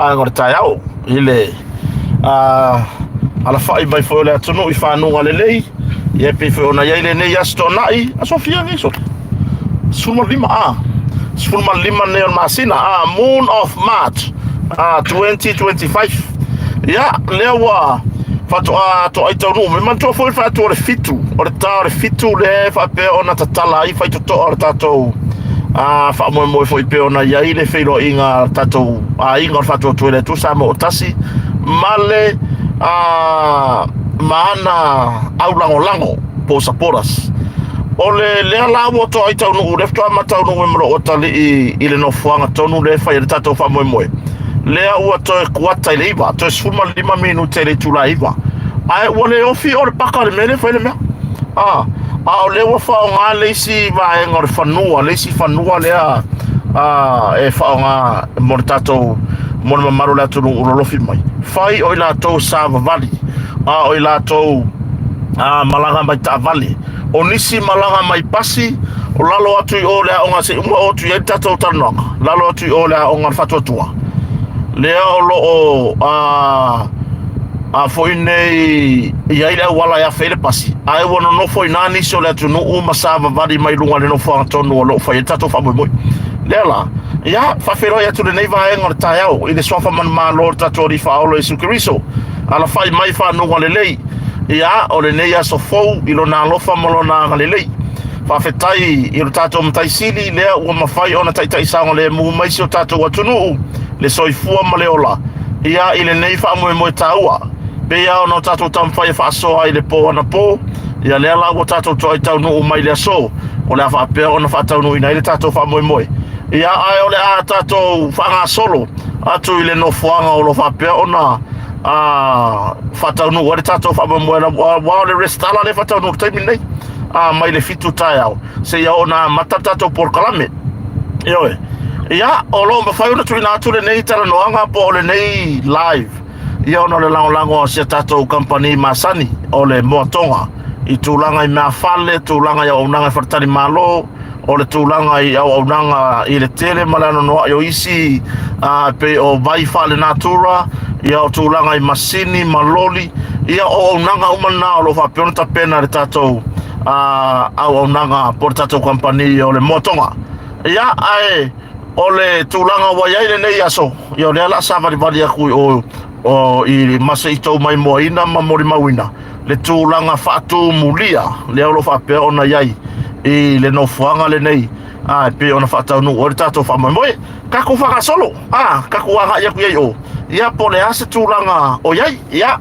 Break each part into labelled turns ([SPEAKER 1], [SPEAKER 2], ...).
[SPEAKER 1] Vaega o le taeao i le alafai mai foi o le atunuu i fanuga lelei, ia e pei foi ona i ai lenei aso Toonai, aso fia nei sole? 15 a 15 nei o le masina a Moon of March a 2025. Ia lea ua faatoa toai taunuu mai. Manatua foi le fai atu o le fitu, o le ta o le fitu lea e faapea ona tatala ai faitotoa o le tatou faamoemoe foi pei ona i ai le feiloaiga a le tatou aiga o le Faatuatua i le Atua Samoa o Tasi ma le ma ana aulagolago po o supporters. O le lea la ua toai taunuu, lea faatoa ma taunuu mai ma lou atalii i le nofoaga tonu lea e fai ai le tatou faamoemoe. Lea ua toe kuata i le 9, toe 15 minute i le itula e 9. Ae ua le ofi o le paka o le mea lea e fai le mea. A, a o lea ua faaaoga le isi vaega o le fanua, le isi fanua lea e faaaoga mo le tatou, mo le mamalu o le atunuu o lolofi mai. Fai o i latou savavali, a o i latou malaga mai taavale. O nisi malaga mai pasi, o lalo atu i o le aoga se i uma oo atu i ai le tatou talanoaga, lalo atu i o le aoga a le Faatuatua. Lea o lo o a foi nei i ai le auala e afe ai le pasi, ae ua nonofo i ina nisi o le atunuu ma savavali mai luga i le nofoaga tonu o lo o fai ai le tatou faamoemoe. Lea la, ia, faafeiloai atu lenei vaega o le taeao i le suafa manumalo o le tatou Alii Faaola Iesu Keriso, alafai mai fanuga lelei, ia, o lenei aso fou i Lona alofa ma Lona agalelei. Faafetai i lo tatou Matai Sili lea ua mafai ona taitai saogalemu mai si o tatou atunuu, le soifua ma le ola, ia i lenei faamoemoe taua. Pei lava ona o tatou taumafai e faasoa i le po anapo, ia lea la ua tatou toai taunuu mai i le aso, o le a faapea ona faataunuuina ai le tatou faamoemoe. Ia, ae o le a tatou faagasolo atu i le nofoaga o lo o faapea ona faataunuu ai le tatou faamoemoe, aua o le resitala lea e faataunuu i le taimi lenei, mai le 7 taeao seia oo ina amata le tatou polokalame. Ioe. Ia, o lo o mafai ona tuuina atu lenei talanoaga po o lenei live, ia ona o le lagolago a si a tatou kamupani masani o le Moatoga i tulaga i meafale, tulaga i auaunaga i faletalimalo, o le tulaga i auaunaga i le tele ma le anoanoai o isi pei o vai faalenatura, ia o tulaga i masini ma loli, ia o auaunaga uma na o lo o faapea ona tapena e le tatou auaunaga po o le tatou kamupani o le Moatoga. Ia, ae o le tulaga ua i ai lenei aso, ia o lea o le a savalivali atu i o i ma se i tou maimoaina ma molimauina le tulaga faatumulia lea o lo o faapea ona i ai i le nofoaga lenei, e pei ona faataunuu ai le tatou faamoemoe. Tatou faagasolo, tatou agai atu i ai o, ia po o le a se tulaga o i ai, ia.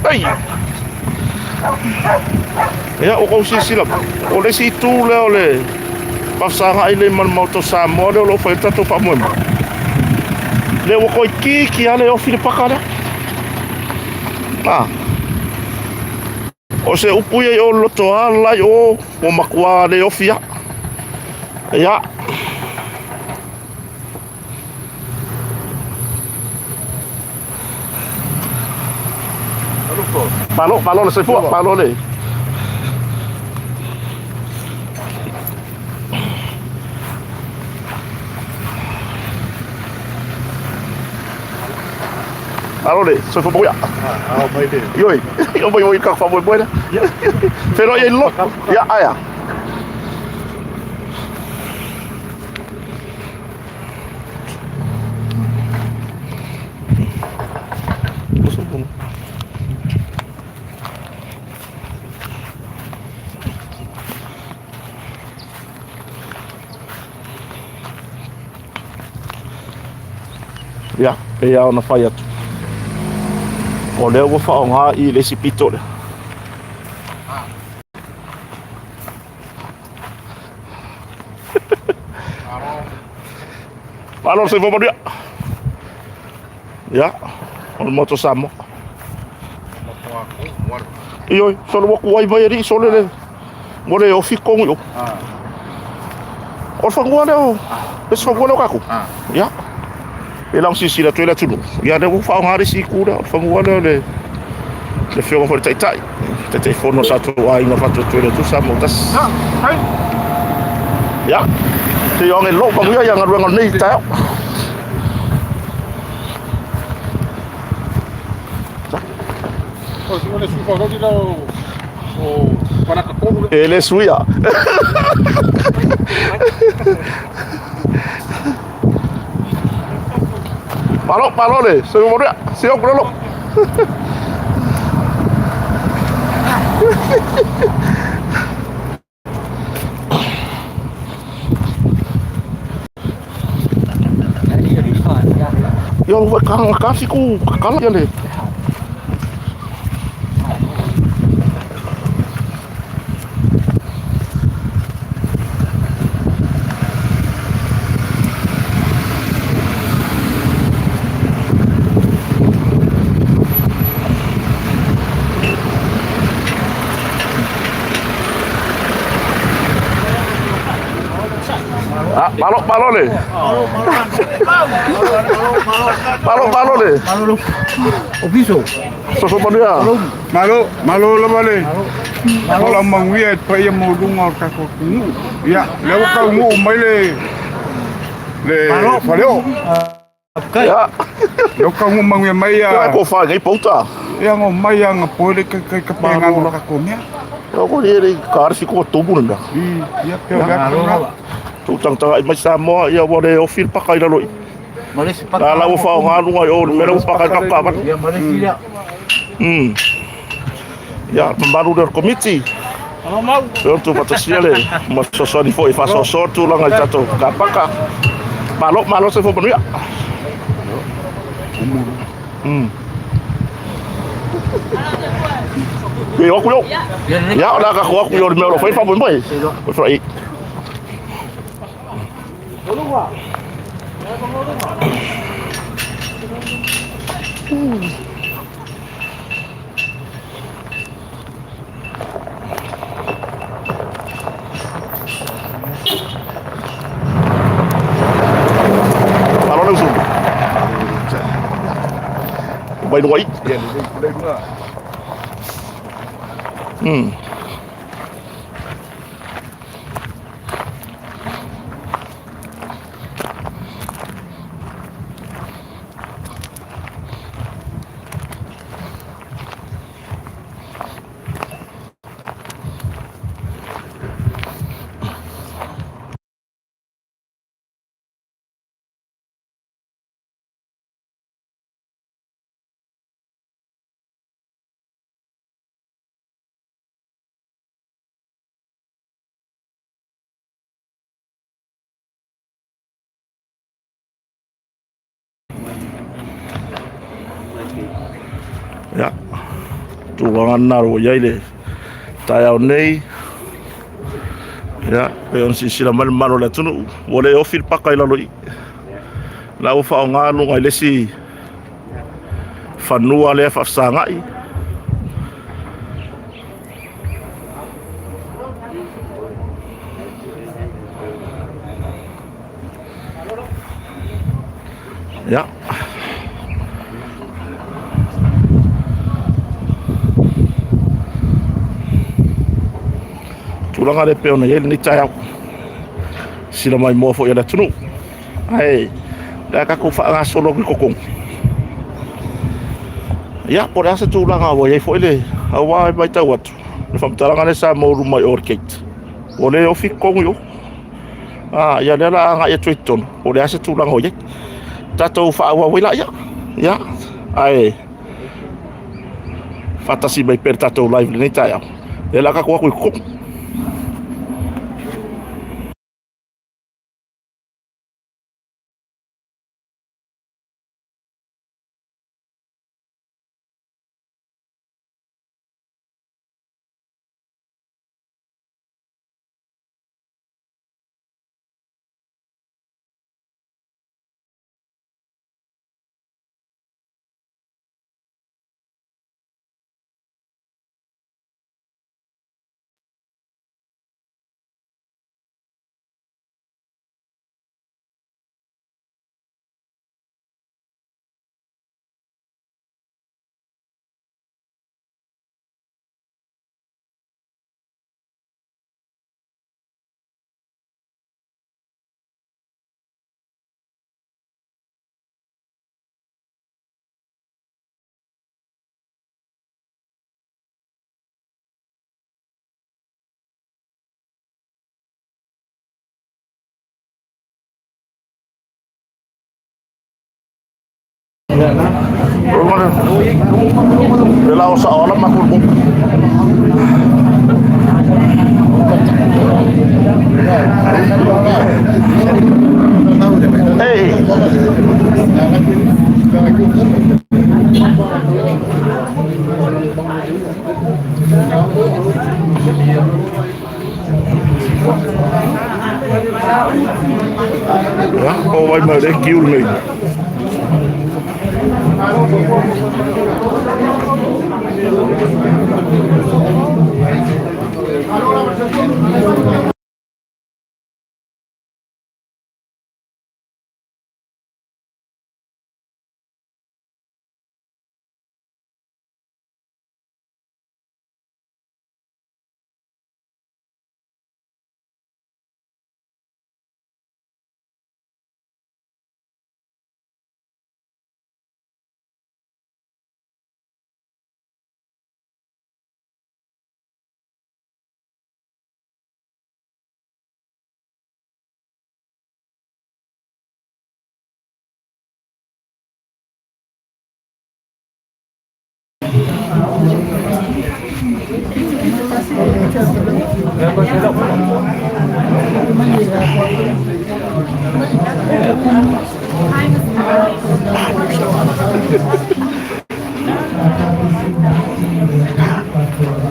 [SPEAKER 1] Ai. Ia, ua tou silasila mai, o le isi itu lea o le faafesagai lea ma le Maota o Samoa lea o lo o fai ai le tatou faamoemoe. Lea ua toeitiiti lava le ofi le paka lea. Ah. O se upu ia i o loto ala i o, ua matua le ofi lava. Ia. Malo, malo le soifua, malo le. Malo le soifua manuia.
[SPEAKER 2] Ao mai le.
[SPEAKER 1] Ioi, o mai oi ka faamoemoe lea. Feiloai ai lolo. Ia, aia. Ia, pei lava ona fai atu. O lea ua faaaoga i le isi pito lea. Malo le soifua manuia. Ia, o le Maota o Samoa. Ioe, solo ua kuai mai alii, sole le. Ua le ofi totonu i o. O le fanua lea o, le isi fanua lea o tatou. Ia. E la silasila atu ai le atunuu. Ia lea ua faaaoga le isi itu lea, o le fanua lea o le le afioga foi i le Taitai, Taitaifono o le tatou aiga faatuatua i le Atua Samoa tasi. Ia, se i o age lou manuia ia galuega o lenei taeao. E le suia. Malo, malo le, se mo rea, se o lolo. Ia ua kanga kasi ku kala ia le. Ah, malo, malo le. Malo, malo le.
[SPEAKER 2] Ofiso.
[SPEAKER 1] Soso manuia.
[SPEAKER 2] Malo, malo lava le ola manuia e paia maualuga o le tatou atunuu. Ia, lea ua taunuu mai le le faleoo.
[SPEAKER 1] Ia.
[SPEAKER 2] Lea ua taunuu manuia mai
[SPEAKER 1] Ia
[SPEAKER 2] ia
[SPEAKER 1] ko fa ngai pouta.
[SPEAKER 2] ia ngo mai ia nga poe le kai kai ka penga no tatou mea.
[SPEAKER 1] Ia ko ni le ka si ko tumu le mea.
[SPEAKER 2] I ia pe o lea tulaga.
[SPEAKER 1] Tu tangataga i mai Samoa ia ua le ofi le paka i lalo i. La la ua faaaoga luga i o le mea lea ua paka i le taavale. Ia, mamalu lea o le Komiti. Pei ona tuufaatasia le ma fesoasoani foi e faasoasoa le tulaga i le tatou kapaka. Malo, malo soifua manuia. Ia, o atu i o. Ia, o le a tatou atu i o i le mea o lo o fai le faamoemoe. O le fai. Malo le usu. Mai luga i. Ia, tulaga lena ua i ai le taeao nei. Ia, pei ona silasila mai le mamalu o le atunuu, ua le ofi le paka i lalo i i. La ua faaaoga luga i le isi fanua lea faafesagai. Ia. Tulaga lea pei ona i ai lenei taeao. Sila maimoa foi a le atunuu. Ae o le a tatou faagasolo atu i totonu. Ia, po o le a se tulaga ua i ai foi le aua e matau atu, le faamatalaga lea sa maua mai o le gate. Ua le ofi totonu i o. A, ia lea o le a agai atu ai i totonu, po o le a se tulaga o i ai. Tatou faaauau ai laia. Ia, ae faatasi mai pea le tatou live i lenei taeao. Lea o le a tatou o atu i totonu. Le la o sa ola ma ku. Hey. Ia, o vai mai le kiu nei.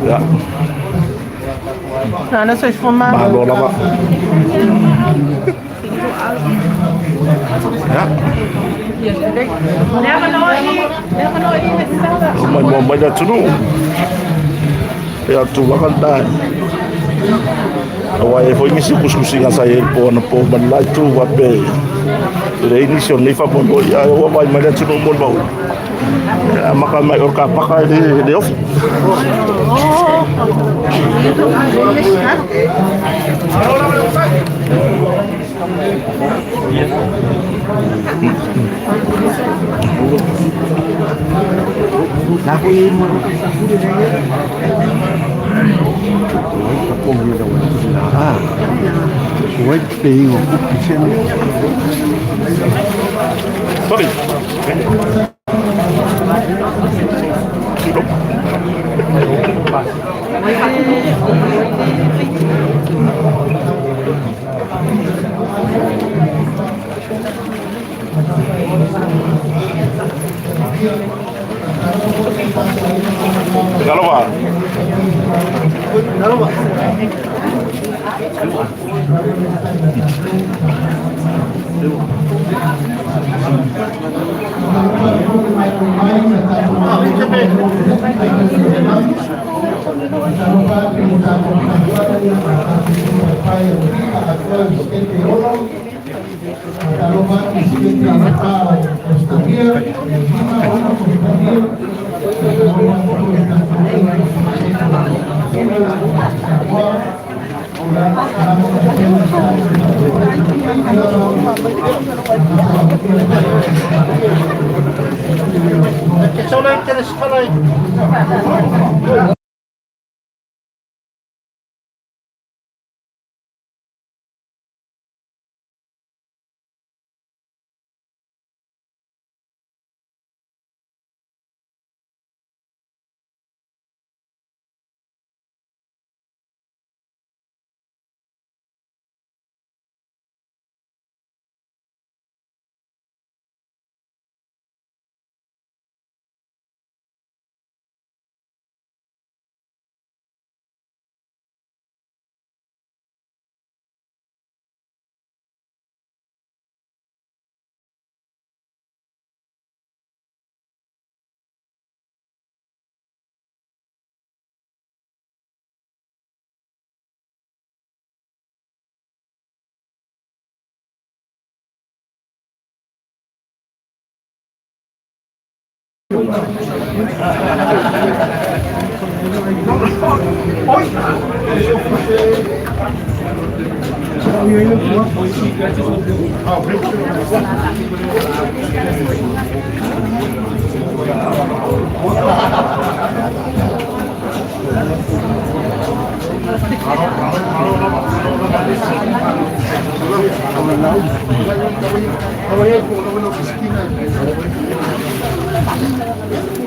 [SPEAKER 1] Ia.
[SPEAKER 3] Nana soifua malo.
[SPEAKER 1] Malo lava. Ia. Mai mo mai le atunuu. Ia tulaga lena. Aua e foi nisi kusikusiga sa i ai le po anapo ma le la itu faapea e leai nisi o lenei faamoemoe ae ua vaai mai le atunuu mo le maua. E amata mai o le kapaka e le ofi. Sorry. Talofa.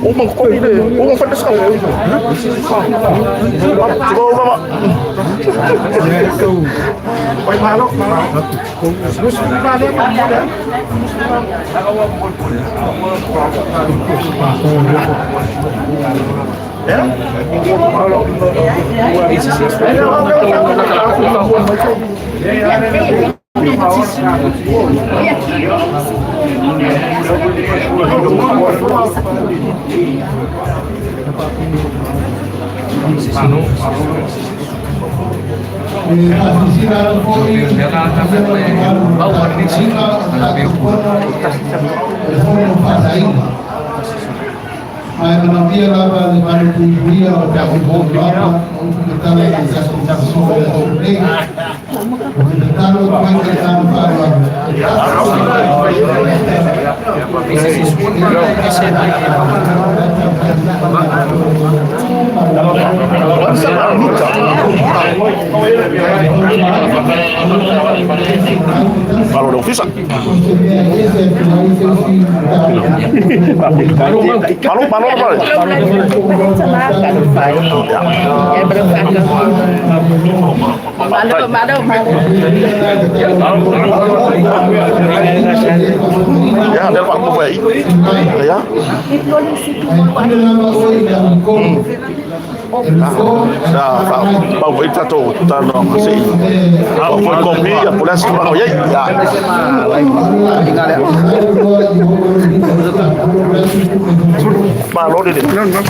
[SPEAKER 1] Uma totogi le, uma fai le sao. Tulou lava. Malo le ofisa. Malo, malo, malo. Ya, lea le faamoe ai. Ia. Ia, pau foi tatou talanoaga se i ao foi kopi ia po o le a se tulaga o i ai. Ia. Malo le lelei.